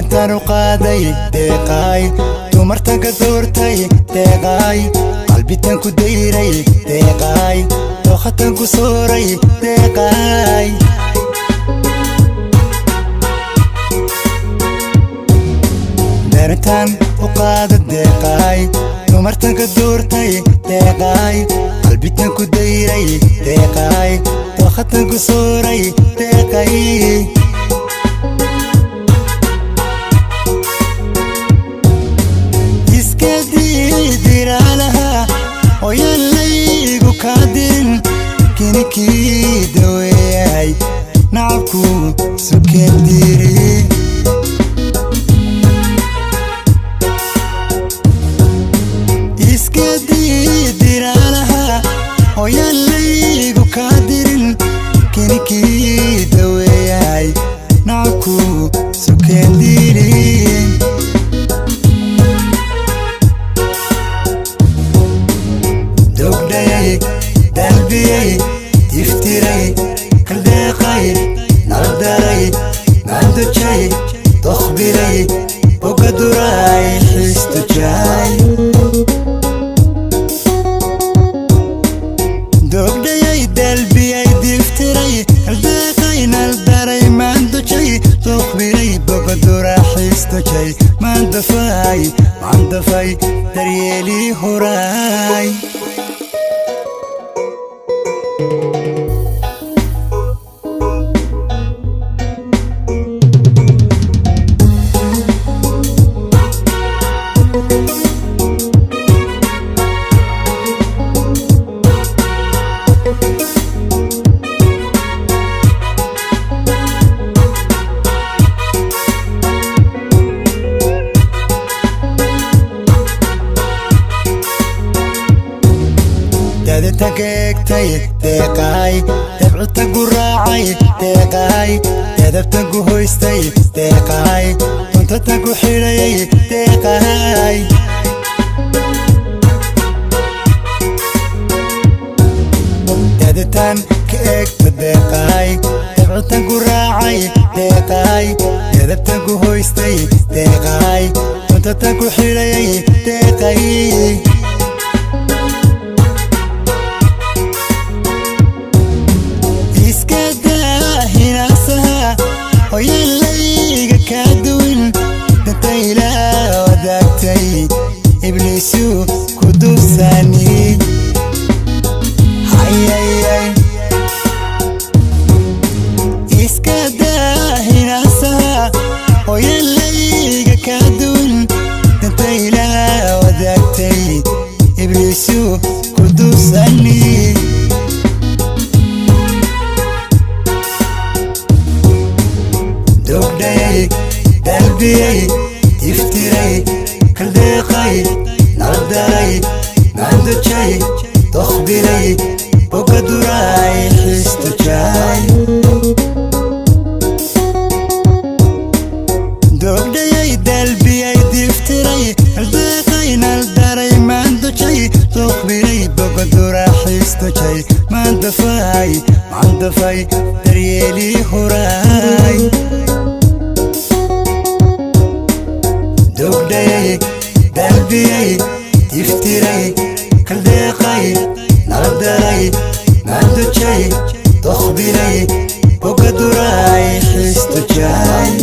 Darintaan u qaaday deeqaay, dumartan ka doortay deeqaay, qalbitan ku dayray deeqaay, dookhatan ku sooray deeqaay. Darintaan u qaada deeqaay, dumartan ka doortay deeqaay, qalbitan ku dayray deeqaay, dookhatan ku sooray deeqay. Iska diidiraalaha ooyaan laygu kaa dirin, kinikii daweeyahay nacabku sukeen diiri. Iska diidiraalaha ooyaan laygu kaa dirin, kinikii daweeyahay nacabku sukeen diiri. Dogdhayay, dalbiyay, iftiray, kaldeeqay, naldaray, maandojay, dokhbiray, bogaduray, xiistojay. Dogdhayay, dalbiyay, diftiray, kaldeeqay, naldaray, maandojay, dokhbiray, bogadura, xiistojay, maandafay, maandafay, daryeelii horay. Dadita geegtay deeqaay, dabcita guraacay deeqaay, dadabta gu hoystay deeqaay, duntata ku xidhayay deeqaay. Daditaan ka eegta deeqaay, dabcita guraacay deeqaay, dadabta gu hoystay deeqaay, duntata ku xidhayay deeqay. Iska daa hinaasaha ooyaan layga kaa duwin, danta ilaa wadaagtay ibliisu ku duubsani hayayay. Iska daa hinaasaha ooyaan layga kaa duwin, danta ilaa wadaagtay ibliisu ku duubsani. Dogdhayay, dalbiyay, iftiray, kaldeeqay, naldaray, maandojay, dokhbiray, bogaduray, xiistojay. Dogdhayay, dalbiyay, diftiray, kaldeeqay, naldaray, maandojay, dokhbiray, bogadura, xiistojay, maandafay, maandafay, daryeelii horay. Dogdhayay, dalbiyay, iftiray, kaldeeqay, naldaray, maandojay, dokhbiray, bogaduray, xiistojay.